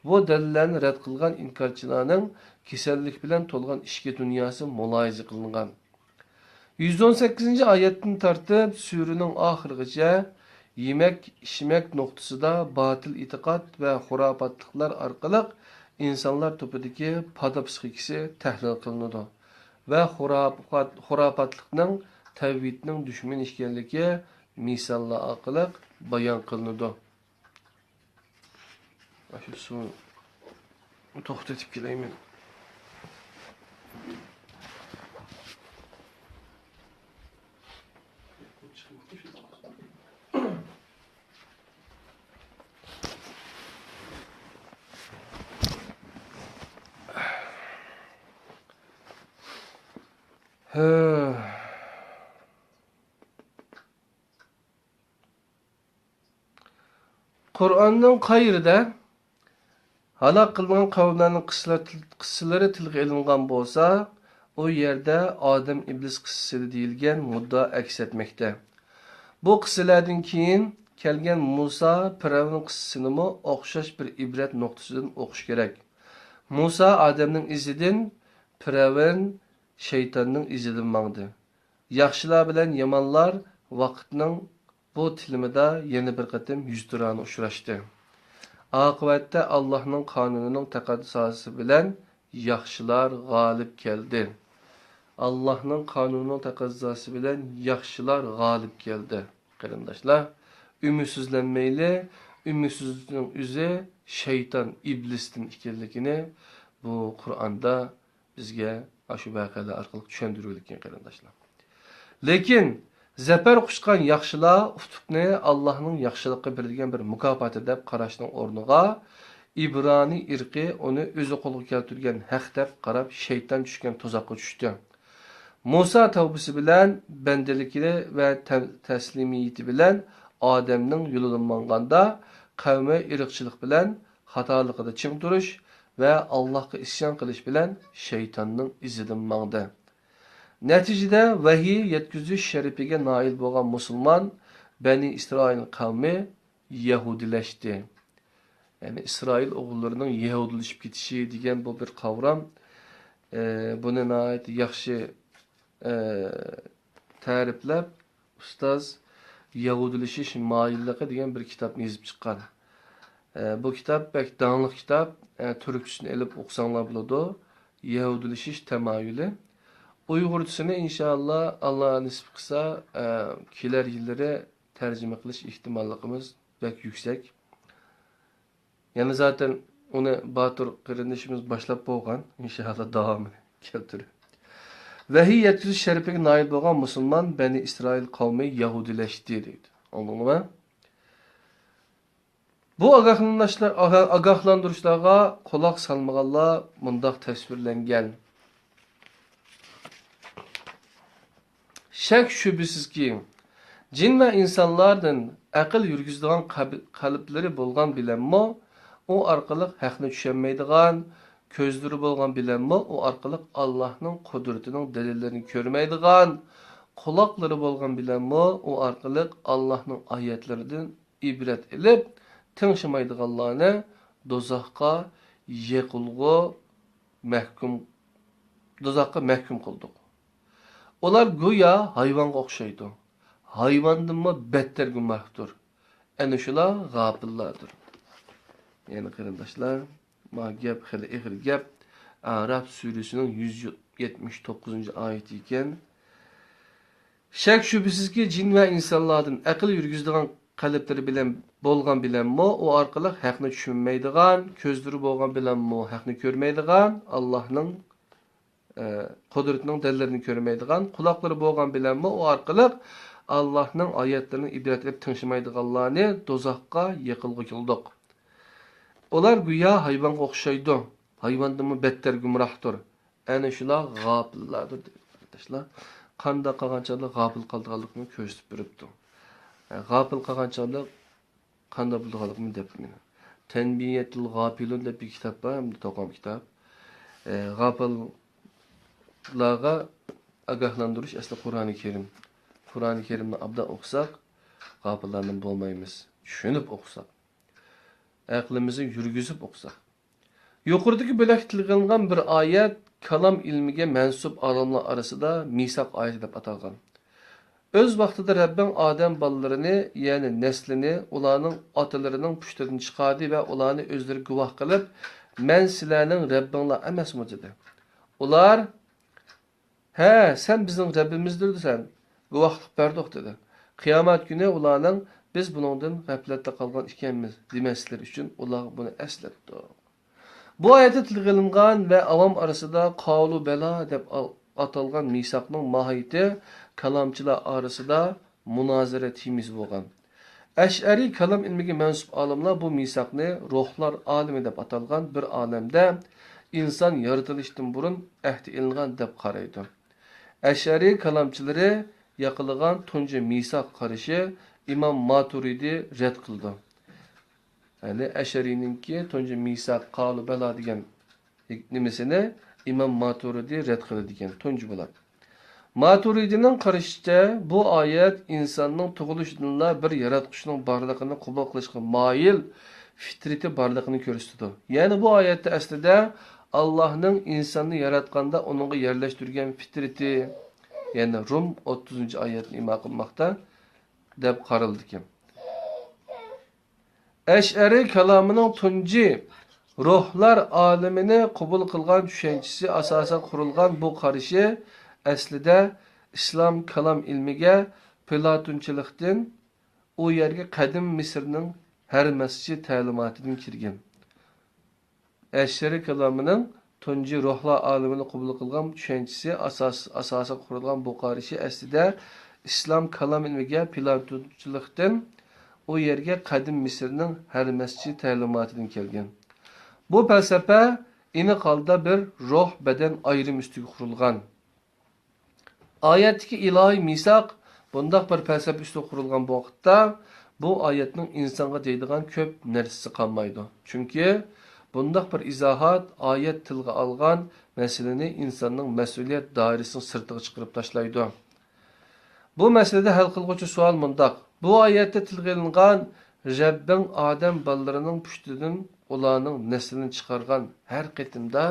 بۇ دەلىللەرنى رەت قىلغان ئىنكارچىلارنىڭ كېسەللىك بىلەن تولغان ئىچكى دۇنياسى مۇلاھىزە قىلىنغان. يۈز ئون سەككىزىنچى ئايەتتىن تارتىپ سۈرىنىڭ ئاخىرىغىچە يېمەك-ئىچمەك نۇقتىسىدا باتىل ئېتىقاد ۋە خۇراپاتلىقلار ئارقىلىق ئىنسانلار توپىدىكى پادا پسىخىكىسى تەھلىل قىلىنىدۇ ۋە خۇراپات-، خۇراپاتلىقنىڭ تەۋھىدنىڭ دۈشمىنى ئىكەنلىكى مىساللار ئارقىلىق بايان قىلىنىدۇ. ئاشۇ سۇنى توختىتىپ كېلەيمەن. ھە. قۇرئاننىڭ قايېرىدە ھالاك قىلىنغان قەۋملەرنىڭ قىسسىلىرى تىل-، قىسسىلىرى تىلغا ئېلىنغان بولسا، ئۇ يەردە ئادەم ئىبلىس قىسسىسىدە دېيىلگەن مۇددىئا ئەكس ئەتمەكتە. بۇ قىسسىلەردىن كېيىن كەلگەن مۇسا، پىرئەۋن قىسسىسىنىمۇ ئوخشاش بىر ئىبرەت نۇقتىسىدىن ئوقۇش كېرەك. مۇسا ئادەمنىڭ ئىزىدىن، پىرئەۋن شەيتاننىڭ ئىزىدىن ماڭدى. ياخشىلار بىلەن يامانلار ۋاقىتنىڭ بۇ تىلىمىدا يەنە بىر قېتىم يۈزتۇرانە ئۇچراشتى. ئاقىۋەتتە ئاللاھنىڭ قانۇنىنىڭ تەقەززاسى بىلەن ياخشىلار غالىب كەلدى. ئاللاھنىڭ قانۇنىنىڭ تەقەززاسى بىلەن ياخشىلار غالىب كەلدى. قېرىنداشلار، ئۈمىدسىزلەنمەيلى، ئۈمىدسىزلىكنىڭ ئۆزى شەيتان، ئىبلىستىن ئىكەنلىكىنى بۇ قۇرئاندا بىزگە ئاشۇ ۋەقەلەر ئارقىلىق چۈشەندۈرۈۋېلىپتىكەن، قېرىنداشلار. لېكىن زەپەر قۇچقان ياخشىلار ئۇتۇقنى ئاللاھنىڭ ياخشىلىققا بېرىدىغان بىر مۇكاپاتى دەپ قاراشنىڭ ئورنىغا، ئىبرانىي ئىرقى ئۇنى ئۆزى قولغا كەلتۈرگەن ھەق دەپ قاراپ، شەيتان چۈشكەن تۇزاققا چۈشتى. مۇسا تەۋبىسى بىلەن، بەندىلىكى ۋە تە-، تەسلىمىيىتى بىلەن ئادەمنىڭ يولىدىن ماڭغاندا، قەۋمى ئىرقچىلىق بىلەن خاتالىقىدا چىڭ تۇرۇش ۋە ئاللاھقا ئىسيان قىلىش بىلەن شەيتاننىڭ ئىزىدىن ماڭدى. نەتىجىدە، ۋەھىي يەتكۈزۈش شەرىپىگە نائىل بولغان مۇسۇلمان بەنى ئىسرائىل قەۋمى يەھۇدىيلەشتى. يەنى ئىسرائىل ئوغۇللىرىنىڭ يەھۇدىيلىشىپ كېتىشى دېگەن بۇ بىر قاۋرام. ئە، بۇنى ناھايىتى ياخشى، ئە، تەرىپلەپ، ئۇستاز يەھۇدىيلىشىش مايىللىقى دېگەن بىر كىتابنى يېزىپ چىققان. ئە، بۇ كىتاب بەك داڭلىق كىتاب. ئە، تۈركچىسىنى ئېلىپ ئوقۇساڭلار بولىدۇ. يەھۇدىيلىشىش تەمايۇلى. ئۇيغۇرچىسىنى ئىنشائاللا، ئاللا نېسىپ قىلسا، ئە، كېلەر يىللىرى تەرجىمە قىلىش ئېھتىماللىقىمىز بەك يۈكسەك. يەنە زاتەن ئۇنى باتۇر قېرىندىشىمىز باشلاپ بولغان، ئىنشائاللا داۋامىنى كەلتۈرۈپ. ۋەھىي يەتكۈزۈش شەرىپىگە نائىل بولغان مۇسۇلمان بەنى ئىسرائىل قەۋمى يەھۇدىيلەشتى دەيدۇ. ئاڭلىدىڭلارمۇ؟ بۇ ئاگاھلاندۇرۇشلار-، ئاگا-، ئاگاھلاندۇرۇشلارغا قۇلاق سالمىغانلار مۇنداق تەسۋىرلەنگەن. شەك-شۈبھىسىزكى، جىن ۋە ئىنسانلاردىن ئەقىل يۈرگۈزىدىغان قەب-، قەلبلىرى بولغان بىلەنمۇ، ئۇ ئارقىلىق ھەقنى چۈشەنمەيدىغان، كۆزلىرى بولغان بىلەنمۇ، ئۇ ئارقىلىق ئاللاھنىڭ قۇدرىتىنىڭ دەلىللىرىنى كۆرمەيدىغان، قۇلاقلىرى بولغان بىلەنمۇ، ئۇ ئارقىلىق ئاللاھنىڭ ئايەتلىرىدىن ئىبرەت ئېلىپ، تىڭشىمايدىغانلارنى دوزاخقا يېقىلغۇ مەھكۇم، دوزاخقا مەھكۇم قىلدۇق. ئۇلار گويا ھايۋانغا ئوخشايدۇ. ھايۋاندىنمۇ بەتتەر گۇمراھتۇر. ئەنە شۇلار غاپىللاردۇر. يەنى قېرىنداشلار، ما گەپ خېلى ئېغىر گەپ. ئەراف سۈرىسىنىڭ يۈز يەتمىش توققۇزىنچى ئايىتى ئىكەن. شەك-شۈبھىسىزكى، جىن ۋە ئىنسانلاردىن ئەقىل يۈرگۈزىدىغان قەلبلىرى بىلەن بولغان بىلەنمۇ، ئۇ ئارقىلىق ھەقنى چۈشەنمەيدىغان، كۆزلىرى بولغان بىلەنمۇ ھەقنى كۆرمەيدىغان، ئاللاھنىڭ، ئە، قۇدرىتىنىڭ دەلىللىرىنى كۆرمەيدىغان، قۇلاقلىرى بولغان بىلەنمۇ ئۇ ئارقىلىق ئاللاھنىڭ ئايەتلىرىنى ئىبرەت ئېلىپ تىڭشىمايدىغانلارنى دوزاخقا يېقىلغۇ قىلدۇق. ئۇلار گويا ھايۋانغا ئوخشايدۇ، ھايۋاندىنمۇ بەتتەر گۇمراھتۇر. ئەنە شۇلار غاپىللاردۇر، دەيدۇ قېرىنداشلار. قانداق قىلغان چاغدا غاپىل قالىدىغانلىقىنى كۆرسىتىپ بېرىپتۇ. ئە، غاپىل قالغان چاغدا قانداق بولىدىغانلىقىنى دەپ مېنى. تەنبىيەتۇل غاپىلۇن دەپ بىر كىتاب بار، ھەمدە توقۇلما كىتاب. ئە، غاپىللارغا ئاگاھلاندۇرۇش ئەسلى قۇرئانى كەرىم. قۇرئانى كەرىمنى ئابدان ئوقۇساق، غاپىللاردىن بولمايمىز. چۈشىنىپ ئوقۇساق، ئەقلىمىزنى يۈرگۈزۈپ ئوقۇساق. يۇقىرىدىكى بۆلەكتە تىلغا ئېلىنغان بىر ئايەت كالام ئىلمىگە مەنسۇپ ئالىملار ئارىسىدا مىساق ئايىتى دەپ ئاتالغان. ئۆز ۋاقتىدا رەببىڭ ئادەم بالىلىرىنى، يەنى نەسلىنى، ئۇلارنىڭ ئاتىلىرىنىڭ پۇشتىدىن چىقاردى ۋە ئۇلارنى ئۆزلىرى گۇۋاھ قىلىپ، مەن سىلەرنىڭ رەببىڭلار ئەمەسمۇ؟ دېدى. ئۇلار، ھە، سەن بىزنىڭ رەببىمىزدۇر دېسەن، گۇۋاھلىق بەردۇق، دېدى. قىيامەت كۈنى ئۇلارنىڭ، بىز بۇنىڭدىن غەپلەتتە قالغان ئىكەنمىز، دېمەسلىكلىرى ئۈچۈن ئۇلارغا بۇنى ئەسلەتتۇق. بۇ ئايەتتە تىلغا ئېلىنغان ۋە ئاۋام ئارىسىدا قالۇ بەلا دەپ ئا-، ئاتالغان مىساقنىڭ ماھىيىتى كالامچىلار ئارىسىدا مۇنازىرە تېمىسى بولغان. ئەشئەرىي كالام ئىلمىگە مەنسۇپ ئالىملار بۇ مىساقنى روھلار ئالىمى دەپ ئاتالغان بىر ئالەمدە ئىنسان يارىتىلىشتىن بۇرۇن ئەھدى ئېلىنغان دەپ قارايدۇ. ئەشئەرىي كالامچىلىرى ياقلىغان تۇنجى مىساق قارىشى ئىمام ماتۇرىدى رەت قىلىدۇ. يەنى ئەشئەرىينىڭكى تۇنجى مىساق قالۇ بەلا دېگەن نېمىسىنى ئىمام ماتۇرىدى رەت قىلىدىكەن، تۇنجى بولۇپ. ماتۇرىدىنىڭ قارىشىچە، بۇ ئايەت ئىنساننىڭ تۇغۇلۇشىدىنلا بىر ياراتقۇچىنىڭ بارلىقىنى قوبۇل قىلىشقا مايىل فىترىتى بارلىقىنى كۆرسىتىدۇ. يەنى بۇ ئايەتتە ئەسلىدە ئاللاھنىڭ ئىنساننى ياراتقاندا ئۇنىڭغا يەرلەشتۈرگەن فىترىتى، يەنى رۇم ئوتتۇزىنچى ئايەتنى ئىما قىلماقتا، دەپ قارىلىدىكەن. ئەشئەرىي كالامىنىڭ تۇنجى روھلار ئالىمىنى قوبۇل قىلغان چۈشەنچىسى ئاساسەن قۇرۇلغان بۇ قارىشى ئەسلىدە ئىسلام كالام ئىلمىگە پلاتونچىلىقتىن، ئۇ يەرگە قەدىم مىسىرنىڭ ھەرمەسچى تەلىماتىدىن كىرگەن. ئەشئەرىي كالامىنىڭ تۇنجى روھلار ئالىمىنى قوبۇل قىلغان چۈشەنچىسى ئاساس-، ئاساسىغا قۇرۇلغان بۇ قارىشى ئەسلىدە ئىسلام كالام ئىلمىگە پلاتونچىلىقتىن، ئۇ يەرگە قەدىم مىسىرنىڭ ھەرمەسچى تەلىماتىدىن كەلگەن. بۇ پەلسەپە ئېنىق ھالدا بىر روھ-بەدەن ئايرىمى ئۈستىگە قۇرۇلغان. ئايەتتىكى ئىلاھىي مىساق بۇنداق بىر پەلسەپە ئۈستىدە قۇرۇلغان بۇ ۋاقىتتا، بۇ ئايەتنىڭ ئىنسانغا دەيدىغان كۆپ نەرسىسى قالمايدۇ. چۈنكى بۇنداق بىر ئىزاھات ئايەت تىلغا ئالغان مەسىلىنى ئىنساننىڭ مەسئۇلىيەت دائىرىسىنىڭ سىرتىغا چىقىرىپ تاشلايدۇ. بۇ مەسىلىدە ھەل قىلغۇچى سوئال مۇنداق: بۇ ئايەتتە تىلغا ئېلىنغان «رەببىڭ ئادەم بالىلىرىنىڭ پۇشتىدىن ئۇلارنىڭ نەسلىنى چىقارغان ھەر قېتىمدا»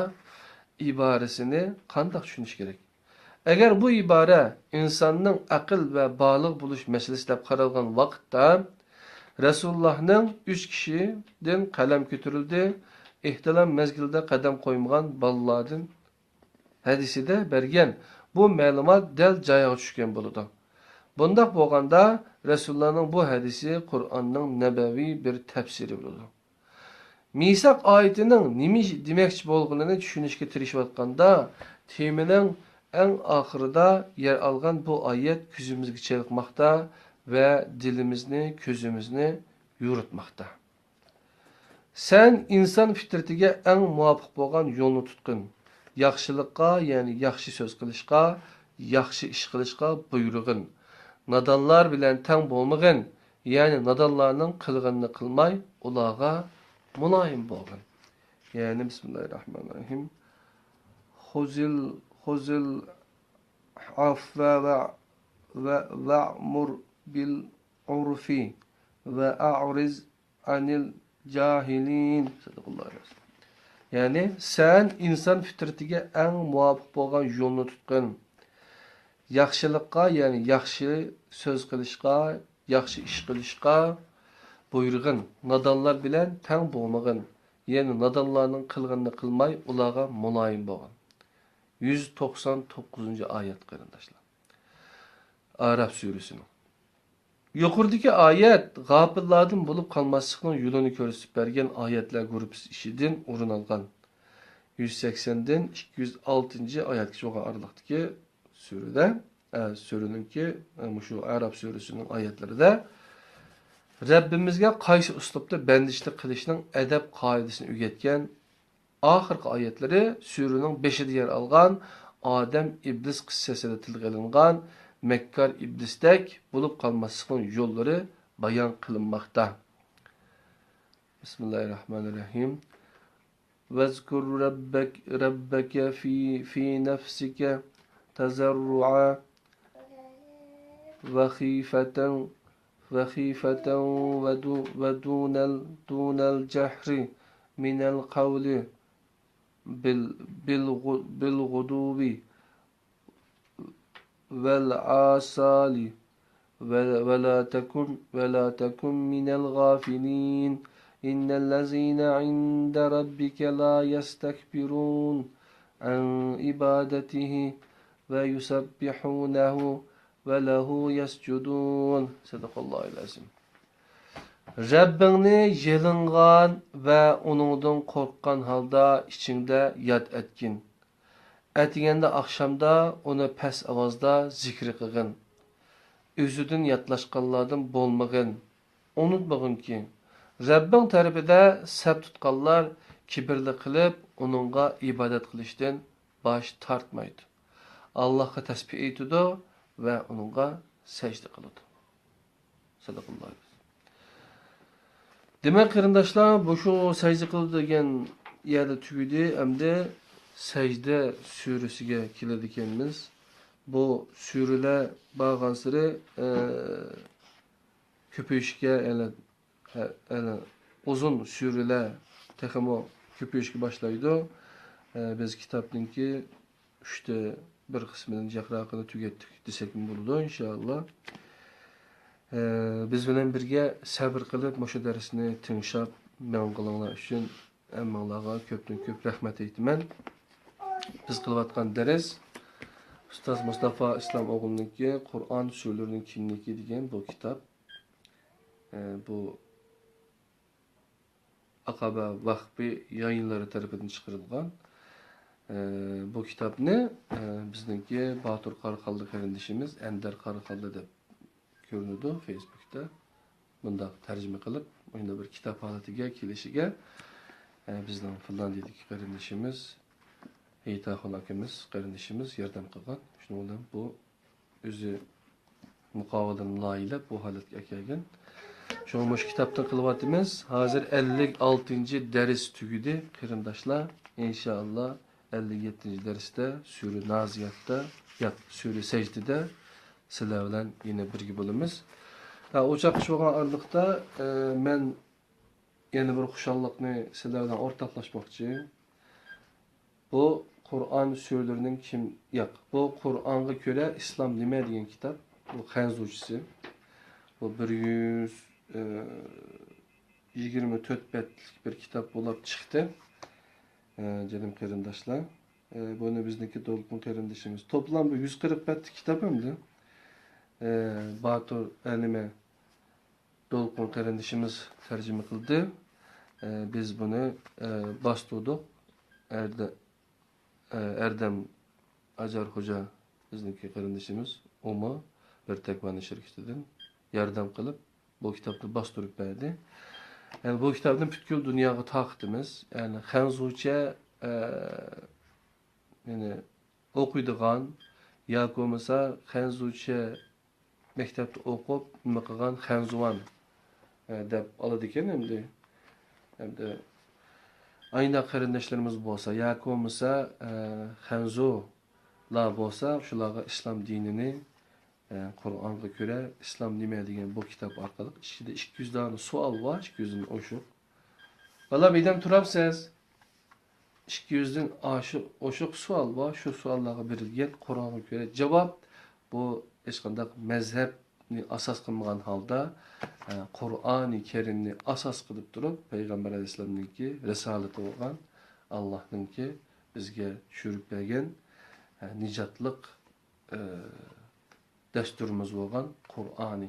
ئىبارىسىنى قانداق چۈشىنىش كېرەك؟ ئەگەر بۇ ئىبارە ئىنساننىڭ ئەقىل ۋە بالىغ بولۇش مەسىلىسى دەپ قارالغان ۋاقىتتا، رەسۇلۇللاھنىڭ «ئۈچ كىشىدىن قەلەم كۆتۈرۈلدى، ئېھتىلام مەزگىلىدە قەدەم قويمىغان بالىلاردىن» ھەدىسىدە بەرگەن بۇ مەلۇمات دەل جايىغا چۈشكەن بولىدۇ. بۇنداق بولغاندا، رەسۇلۇللاھنىڭ بۇ ھەدىسى قۇرئاننىڭ نەبەۋىي بىر تەپسىرى بولىدۇ. مىساق ئايىتىنىڭ نېمە دېمەكچى بولغىنىنى چۈشىنىشكە تىرىشىۋاتقاندا، تېمىنىڭ ئەڭ ئاخىرىدا يەر ئالغان بۇ ئايەت كۆزىمىزگە چېلىقماقتا ۋە دىلىمىزنى، كۆزىمىزنى يورۇتماقتا. سەن ئىنسان فىترىتىگە ئەڭ مۇۋاپىق بولغان يولنى تۇتقىن. ياخشىلىققا، يەنى ياخشى سۆز قىلىشقا، ياخشى ئىش قىلىشقا بۇيرۇغىن. نادانلار بىلەن تەڭ بولمىغىن، يەنى نادانلارنىڭ قىلغىنىنى قىلماي، ئۇلارغا مۇلايىم بولغىن. يەنى، بىسمىللاھىررەھمانىررەھىم. خۇزىل، خۇزىل ئەفۋە ۋە، ۋە، ۋەئمۇر بىل ئۇرفى ۋە ئەئرىز ئەنىل جاھىلىن. سەدەقەللاھۇ ئەزىم. يەنى، سەن ئىنسان فىترىتىگە ئەڭ مۇۋاپىق بولغان يولنى تۇتقىن. ياخشىلىققا، يەنى ياخشى سۆز قىلىشقا، ياخشى ئىش قىلىشقا بۇيرۇغىن. نادانلار بىلەن تەڭ بولمىغىن. يەنى نادانلارنىڭ قىلغىنىنى قىلماي، ئۇلارغا مۇلايىم بولغىن. يۈز توقسان توققۇزىنچى ئايەت، قېرىنداشلار. ئەئراف سۈرىسىنىڭ. يۇقىرىدىكى ئايەت غاپىللاردىن بولۇپ قالماسلىقنىڭ يولىنى كۆرسىتىپ بەرگەن ئايەتلەر گۇرۇپپىسى ئىچىدىن ئورۇن ئالغان. يۈز سەكسەندىن ئىككى يۈز ئالتىنچى ئايەتكىچە بولغان ئارىلىقتىكى سۈرىدە، ئە، سۈرىنىڭكى، ئە، مۇشۇ ئەئراف سۈرىسىنىڭ ئايەتلىرىدە رەببىمىزگە قايسى ئۇسلۇبتا بەندىچىلىك قىلىشنىڭ ئەدەپ قائىدىسىنى ئۆگەتكەن ئاخىرقى ئايەتلىرى سۈرىنىڭ بېشىدا يەر ئالغان ئادەم ئىبلىس قىسسىسىدە تىلغا ئېلىنغان مەككار ئىبلىستەك بولۇپ قالماسلىقنىڭ يوللىرى بايان قىلىنماقتا. بىسمىللاھىررەھمانىررەھىم. وَاذْكُر رَبَّكَ، رَبَّكَ فِي، فِي نَفْسِكَ تَضَرُّعًا وَخِيفَةً، وَخِيفَةً وَدُ، وَدُونَ ال، دُونَ الْجَهْرِ مِنَ الْقَوْلِ بِال، بِالْغُ، بِالْغُدُوِّ وَالْآصَالِ. و-، ولا تكن، ولا تكن من الغافلين. إن الذين عند ربك لا يستكبرون عن عبادته ويسبحونه وله يسجدون. صدق الله العظيم. رەببىڭنى يېلىنغان ۋە ئۇنىڭدىن قورققان ھالدا ئىچىڭدە ياد ئەتكىن. ئەتىگەندە، ئاخشامدا ئۇنى پەس ئاۋازدا زىكرى قىلغىن. ئۆزىدىن ياتلاشقانلاردىن بولمىغىن. ئۇنتۇمىغىنكى، رەببىڭ تەرىپىدە سەپ تۇتقانلار كىبىرلىك قىلىپ، ئۇنىڭغا ئىبادەت قىلىشتىن باش تارتمايدۇ. ئاللاھقا تەسبىھ ئېيتىدۇ ۋە ئۇنىڭغا سەجدە قىلىدۇ. سەدەقەللاھۇ. دېمەك، قېرىنداشلار، بۇ شۇ سەجدە قىلىدۇ دېگەن يەردە تۈگىدى. ئەمدى سەجدە سۈرىسىگە كېلىدىكەنمىز. بۇ سۈرىلەر بارغانسېرى، ئە، كۆپىيىشكە، يەنى، ئە، يەنى ئۇزۇن سۈرىلەر تېخىمۇ كۆپىيىشكە باشلايدۇ. ئە، بىز كىتابنىڭكى ئۈچتە بىر قىسمىدىن جىقراقىنى تۈگەتتۇق دېسەكمۇ بولىدۇ، ئىنشائاللا. ئە، بىز بىلەن بىرگە سەبىر قىلىپ، مۇشۇ دەرسنى تىڭشاپ مېڭىغىنىڭلار ئۈچۈن ھەممىڭلارغا كۆپتىن كۆپ رەھمەت ئېيتىمەن. بىز قىلىۋاتقان دەرس ئۇستاز مۇستافا ئىسلام ئوغلىنىڭكى قۇرئان سۈرىلىرىنىڭ كىملىكى دېگەن بۇ كىتاب. ئە، بۇ ئاقابە ۋەخپى يايىنلىرى تەرىپىدىن چىقىرىلغان. ئە، بۇ كىتابنى، ئە، بىزنىڭكى باتۇر قاراخانلى قېرىندىشىمىز، ئەندەر قاراخانلى دەپ كۆرۈنىدۇ فېيسبۇكتا. بۇنداق تەرجىمە قىلىپ، مۇنداق بىر كىتاب ھالىتىگە كېلىشىگە، ئە، بىزنىڭ فىنلاندىيەدىكى قېرىندىشىمىز، ھېيتاخۇن ئاكىمىز، قېرىندىشىمىز ياردەم قىلغان. شۇنىڭ بىلەن بۇ ئۆزى مۇقاۋىلىدىن لايىھەلەپ بۇ ھالەتكە ئەكەلگەن. شۇڭا مۇشۇ كىتابتىن قىلىۋاتىمىز. ھازىر ئەللىك ئالتىنچى دەرس تۈگىدى، قېرىنداشلار. ئىنشائاللا، ئەللىك يەتتىنچى دەرستە سۈرە نازىياتتا، ياق، سۈرە سەجدىدە سىلەر بىلەن يەنە بىرگە بولىمىز. ھە، ئۇ چاغقىچە بولغان ئارىلىقتا، ئە، مەن يەنە بىر خۇشاللىقنى سىلەر بىلەن ئورتاقلاشماقچى. بۇ قۇرئان سۈرىلىرىنىڭ كىم، ياق، بۇ قۇرئانغا كۆرە ئىسلام نېمە دېگەن كىتاب. بۇ خەنزۇچىسى. بۇ بىر يۈز يىگىرمە تۆت بەتلىك بىر كىتاب بولۇپ چىقتى. ئە، جېنىم قېرىنداشلار. ئە، بۇنى بىزنىڭكى دولقۇن قېرىندىشىمىز. توپلام بۇ يۈز قىرىق بەتلىك كىتاب ئەمدى. ئە، باتۇر، ئە، نېمە، دولقۇن قېرىندىشىمىز تەرجىمە قىلدى. ئە، بىز بۇنى، ئە، باستۇردۇق. ئەردە-، ئە، ئەردەم ئاجار خوجا بىزنىڭكى قېرىندىشىمىز، ئۇمۇ بىر تەكۋانە شىركىتىدىن ياردەم قىلىپ، بۇ كىتابنى باستۇرۇپ بەردى. يەنى بۇ كىتابنى پۈتكۈل دۇنياغا تارقىتىمىز. يەنى خەنزۇچە، ئە، يەنى ئوقۇيدىغان ياكى بولمىسا خەنزۇچە مەكتەپتە ئوقۇپ، نېمە قىلغان خەنزۇۋان، ئە، دەپ ئالىدىكەن ئەمدى. ئەمدى ئاينا قېرىنداشلىرىمىز بولسا ياكى بولمىسا، ئە، خەنزۇلار بولسا، شۇلارغا ئىسلام دىنىنى، ئە، قۇرئانغا كۆرە ئىسلام نېمە دېگەن بۇ كىتاب ئارقىلىق ئىچىدە ئىككى يۈز دانە سوئال بار، ئىككى يۈزدىن ئوشۇق. بالا، بىردەم تۇرامسىز؟ ئىككى يۈزدىن ئاشۇ-، ئوشۇق سوئال بار. شۇ سوئاللارغا بېرىلگەن قۇرئانغا كۆرە جاۋاب. بۇ ھېچقانداق مەزھەپنى ئاساس قىلمىغان ھالدا، ئە، قۇرئانى كەرىمنى ئاساس قىلىپ تۇرۇپ، پەيغەمبەر ئەلەيھىسسالامنىڭكى رىسالىتى بولغان، ئاللاھنىڭكى بىزگە چۈشۈرۈپ بەرگەن، ئە، نىجاتلىق، ئە، دەستۇرىمىز بولغان قۇرئانى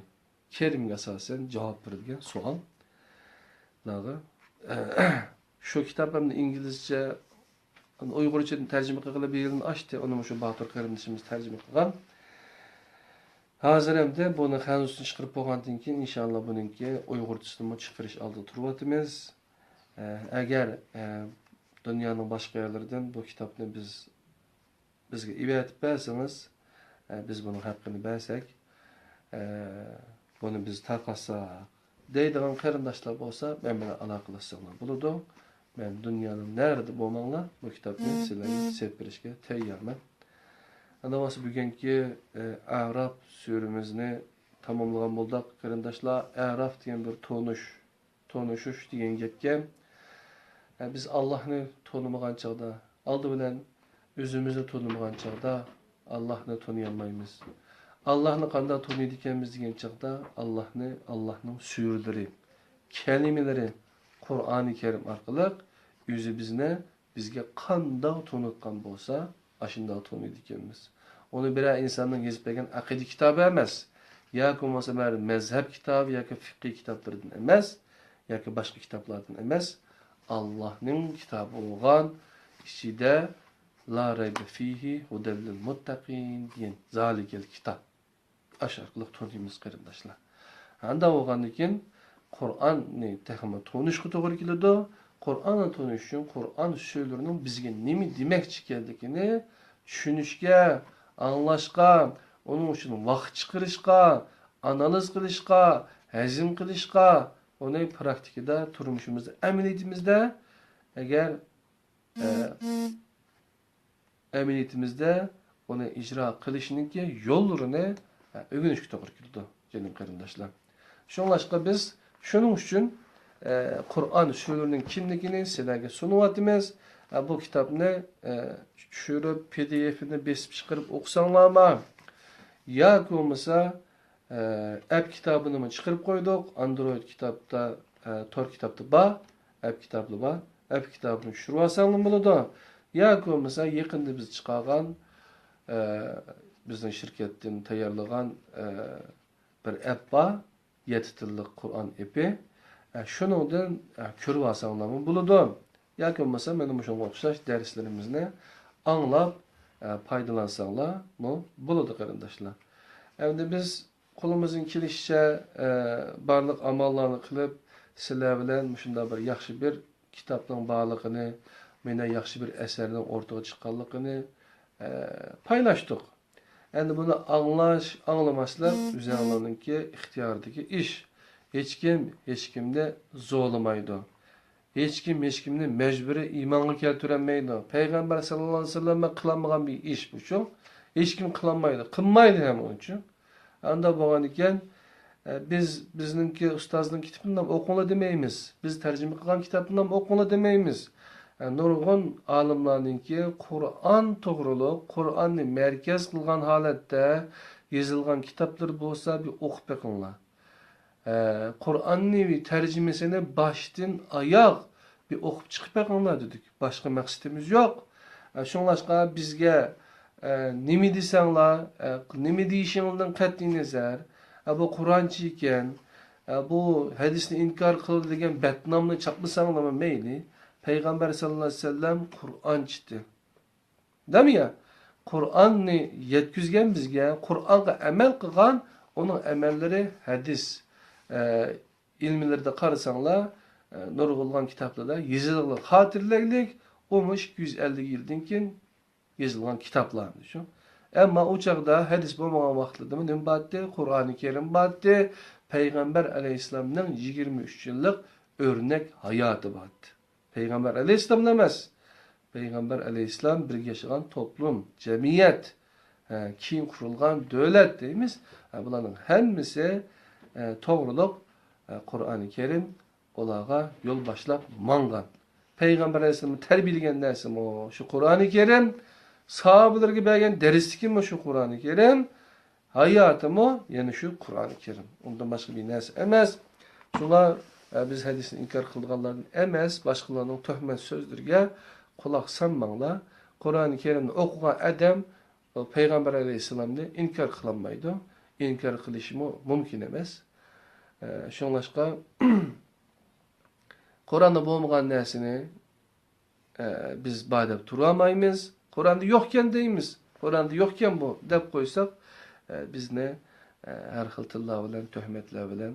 كەرىمگە ئاساسەن جاۋاب بېرىلگەن سوئاللارغا، شۇ كىتاب ئەمدى ئىنگلىزچە، ئۇيغۇرچىدىن تەرجىمە قىلغىلى بىر يىلدىن ئاشتى، ئۇنى مۇشۇ باتۇر قېرىندىشىمىز تەرجىمە قىلغان. ھازىر ئەمدى بۇنى خەنزۇسىنى چىقىرىپ بولغاندىن كېيىن، ئىنشائاللا، بۇنىڭكى ئۇيغۇرچىسىنىمۇ چىقىرىش ئالدىدا تۇرۇۋاتىمىز. ئەگەر، ئە، دۇنيانىڭ باشقا يەرلىرىدىن بۇ كىتابنى بىز بىزگە ئېۋەتىپ بەرسىڭىز، ئە، بىز بۇنىڭ ھەققىنى بەرسەك، ئە، بۇنى بىز تارقاتساق دەيدىغان قېرىنداشلار بولسا، مەن بىلەن ئالاقىلەشسەڭلار بولىدۇ. مەن دۇنيانىڭ نەرىدە بولماڭلار، بۇ كىتابنى سىلەرگە سېلىپ بېرىشكە تەييارمەن. ئاندىن بولسا بۈگۈنكى، ئە، ئەراف سۈرىمىزنى تاماملىغان بولدۇق، قېرىنداشلار. ئەراف دېگەن بىر تونۇش تونۇشۇش دېگەن گەپكەن. ئە، بىز ئاللاھنى تونۇمىغان چاغدا، ئالدى بىلەن ئۆزىمىزنى تونۇمىغان چاغدا ئاللاھنى تونۇيالمايمىز. ئاللاھنى قانداق تونۇيدىكەنمىز دېگەن چاغدا، ئاللاھنى، ئاللاھنىڭ سۈرىلىرى، كەلىمىلىرى، قۇرئانى كەرىم ئارقىلىق ئۆزى بىزنى، بىزگە قانداق تونۇتقان بولسا، ئاشۇنداق تونۇيدىكەنمىز. ئۇنى بىرەر ئىنساننىڭ يېزىپ بەرگەن ئەقىدە كىتابى ئەمەس، ياكى بولمىسا بىرەر مەزھەپ كىتابى ياكى فىقھىي كىتابلىرىدىن ئەمەس، ياكى باشقا كىتابلاردىن ئەمەس، ئاللاھنىڭ كىتابى بولغان، ئىچىدە لا رەيبە فىھى ھۇدەللىل مۇتتەقىن دېگەن زالىكەل كىتاب. ئاشۇ ئارقىلىق تونۇيمىز، قېرىنداشلار. ئانداق بولغاندىن كېيىن قۇرئاننى تېخىمۇ تونۇشقا توغرا كېلىدۇ. قۇرئاننى تونۇش ئۈچۈن قۇرئان سۈرىلىرىنىڭ بىزگە نېمە دېمەكچى ئىكەنلىكىنى چۈشىنىشكە، ئاڭلاشقا، ئۇنىڭ ئۈچۈن ۋاقىت چىقىرىشقا، ئانالىز قىلىشقا، ھەزىم قىلىشقا، ئۇنى پراكتىكىدا، تۇرمۇشىمىزدا، ئەمەلىيىتىمىزدە ئەگەر ئە، ئەمەلىيىتىمىزدە ئۇنى ئىجرا قىلىشنىڭكى يوللىرىنى، ئە، ئۆگىنىشكە توغرا كېلىدۇ، جېنىم قېرىنداشلار. شۇڭلاشقا بىز شۇنىڭ ئۈچۈن، ئە، قۇرئان سۈرىلىرىنىڭ كىملىكىنى سىلەرگە سۇنۇۋاتىمىز. ئە، بۇ كىتابنى، ئە، چۈشۈرۈپ، پى دى ئېفىنى بېسىپ چىقىرىپ ئوقۇساڭلارمۇ ياكى بولمىسا، ئە، ئەپ كىتابىنىمۇ چىقىرىپ قويدۇق. ئاندرويد كىتابتا، ئە، تور كىتابتا بار. ئەپ كىتابلا بار. ئەپ كىتابىنى چۈشۈرۈۋالساڭلار بولىدۇ. ياكى بولمىسا يېقىندا بىز چىقارغان، ئە، بىزنىڭ شىركەتتىن تەييارلىغان، ئە، بىر ئەپ بار. يەتتە تىللىق قۇرئان ئېپى. ئە، شۇنىڭدىن، ئە، كۆرۈۋالساڭلارمۇ بولىدۇ. ياكى بولمىسا مانا مۇشۇنىڭغا ئوخشاش دەرسلىرىمىزنى ئاڭلاپ، ئە، پايدىلانساڭلارمۇ بولىدۇ، قېرىنداشلار. ئەمدى بىز قولىمىزدىن كېلىشىچە، ئە، بارلىق ئاماللارنى قىلىپ، سىلەر بىلەن مۇشۇنداق بىر ياخشى بىر كىتابنىڭ بارلىقىنى، مانا ياخشى بىر ئەسەرنىڭ ئورتىغا چىققانلىقىنى، ئە، پايلاشتۇق. ئەمدى بۇنى ئاڭلاش، ئاڭلىماسلىق ئۆزۈڭلارنىڭكى ئىختىيارىدىكى ئىش. ھېچكىم ھېچكىمنى زورلىمايدۇ. ھېچكىم ھېچكىمنى مەجبۇرىي ئىمانغا كەلتۈرەلمەيدۇ. پەيغەمبەر ساللاللاھۇ ئەلەيھى ۋەسەللەم قىلالمىغان بىر ئىش بۇچۇ. ھېچكىم قىلالمايدۇ، قىلمايدۇ ھەم ئۇنچۇ. ئانداق بولغاندىكىن، ئە، بىز، بىزنىڭكى ئۇستازنىڭ كىتابىنى ئوقۇڭلار دېمەيمىز. بىز تەرجىمە قىلغان كىتابنى ئوقۇڭلار دېمەيمىز. ئە، نۇرغۇن ئالىملارنىڭكى قۇرئان توغرۇلۇق، قۇرئاننى مەركەز قىلغان ھالەتتە يېزىلغان كىتابلىرى بولسا بىر ئوقۇپ بېقىڭلار. ئە، قۇرئاننى تەرجىمىسىنى باشتىن ئاياغ بىر ئوقۇپ چىقىپ بېقىڭلار دېدۇق. باشقا مەقسىتىمىز يوق. ئە، شۇڭلاشقا بىزگە، ئە، نېمە دېسەڭلار، ئە، نېمە دېيىشىڭلاردىن قەتئىينەزەر، ئە، بۇ قۇرئانچە ئىكەن، ئە، بۇ ھەدىسنى ئىنكار قىلىدۇ دېگەن بەتنامنى چاپلىساڭلارمۇ مەيلى. پەيغەمبەر ساللاللاھۇ ئەلەيھى ۋەسەللەم قۇرئانچىتى. دەمىيە، قۇرئاننى يەتكۈزگەن بىزگە، قۇرئانغا ئەمەل قىلغان، ئۇنىڭ ئەمەللىرى ھەدىس، ئە، ئىلمىلىرىدا قارىساڭلار، ئە، نۇرغۇنلىغان كىتابلاردا يېزىلغان، خاتىرىلەيلىك، ئۇمۇ ئىككى يۈز ئەللىك يىلدىن كېيىن يېزىلغان كىتابلار، شۇ. ئەمما ئۇ چاغدا ھەدىس بولمىغان ۋاقىتلىرىدىمۇ نېمە بارتتى؟ قۇرئانى كەرىم بارتتى. پەيغەمبەر ئەلەيھىسسالامنىڭ يىگىرمە ئۈچ يىللىق ئۆرنەك ھاياتى بارتتى. پەيغەمبەر ئەلەيھىسسالاملا ئەمەس. پەيغەمبەر ئەلەيھىسسالام بىرگە ياشىغان توپلۇم، جەمئىيەت، ھە، كېيىن قۇرۇلغان دۆلەت دەيمىز. ھە، بۇلارنىڭ ھەممىسى، ئە، توغرۇلۇق، ئە، قۇرئانى كەرىم ئۇلارغا يول باشلاپ ماڭغان. پەيغەمبەر ئەلەيھىسسالامنى تەربىيەلىگەن نەرسىمۇ شۇ قۇرئانى كەرىم، ساھابىلىرىگە بەرگەن دەرسلىكىمۇ شۇ قۇرئانى كەرىم، ھاياتىمۇ يەنە شۇ قۇرئانى كەرىم. ئۇندىن باشقا بىر نەرسە ئەمەس. شۇڭا، ئە، بىز ھەدىسنى ئىنكار قىلىدىغانلاردىن ئەمەس، باشقىلارنىڭ تۆھمەت سۆزلىرىگە قۇلاق سالماڭلار. قۇرئانى كەرىمنى ئوقۇغان ئادەم، ئۇ پەيغەمبەر ئەلەيھىسسالامنى ئىنكار قىلالمايدۇ. ئىنكار قىلىشىمۇ مۇمكىن ئەمەس. ئە، شۇڭلاشقا، قۇرئاندا بولمىغان نەرسىنى، ئە، بىز بار دەپ تۇرالمايمىز. قۇرئاندا يوقكەن دەيمىز. قۇرئاندا يوقكەن بۇ دەپ قويساق، ئە، بىزنى، ئە، ھەر خىل تىللار بىلەن، تۆھمەتلەر بىلەن،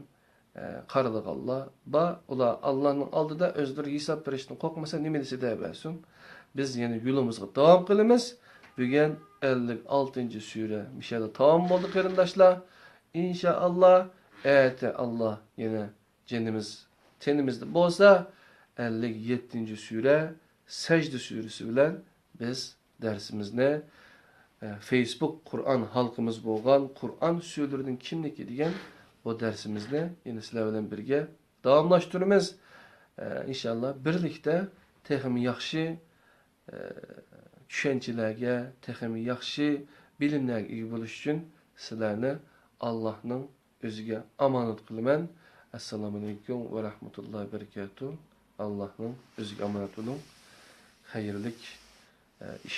ئە، قارىلىغانلار بار. ئۇلار ئاللانىڭ ئالدىدا ئۆزلىرى ھېساب بېرىشتىن قورقمىسا، نېمە دېسە دەۋەرسۇن. بىز يەنە يولىمىزغا داۋام قىلىمىز. بۈگۈن ئەللىك ئالتىنچى سۈرە مۇشۇ يەردە تامام بولدى، قېرىنداشلار. ئىنشائاللا، ئەتە ئاللا يەنە جېنىمىز تېنىمىزدە بولسا، ئەللىك يەتتىنچى سۈرە، سەجدە سۈرىسى بىلەن بىز دەرسىمىزنى، ئە، فېيسبۇك قۇرئان ھالقىمىز بولغان قۇرئان سۈرىلىرىدىن كىملىكى دېگەن بۇ دەرسىمىزنى يەنە سىلەر بىلەن بىرگە داۋاملاشتۇرىمىز. ئە، ئىنشائاللا، بىرلىكتە تېخىمۇ ياخشى ئە، چۈشەنچىلەرگە، تېخىمۇ ياخشى بىلىملەرگە ئىگە بولۇش ئۈچۈن سىلەرنى ئاللاھنىڭ ئۆزىگە ئامانەت قىلىمەن. ئەسسالامۇئەلەيكۇم ۋە رەھمەتۇللاھى ۋە بەرىكاتۇھ. ئاللاھنىڭ ئۆزىگە ئامانەت بولۇڭ. خەيرلىك، ئە، ئىش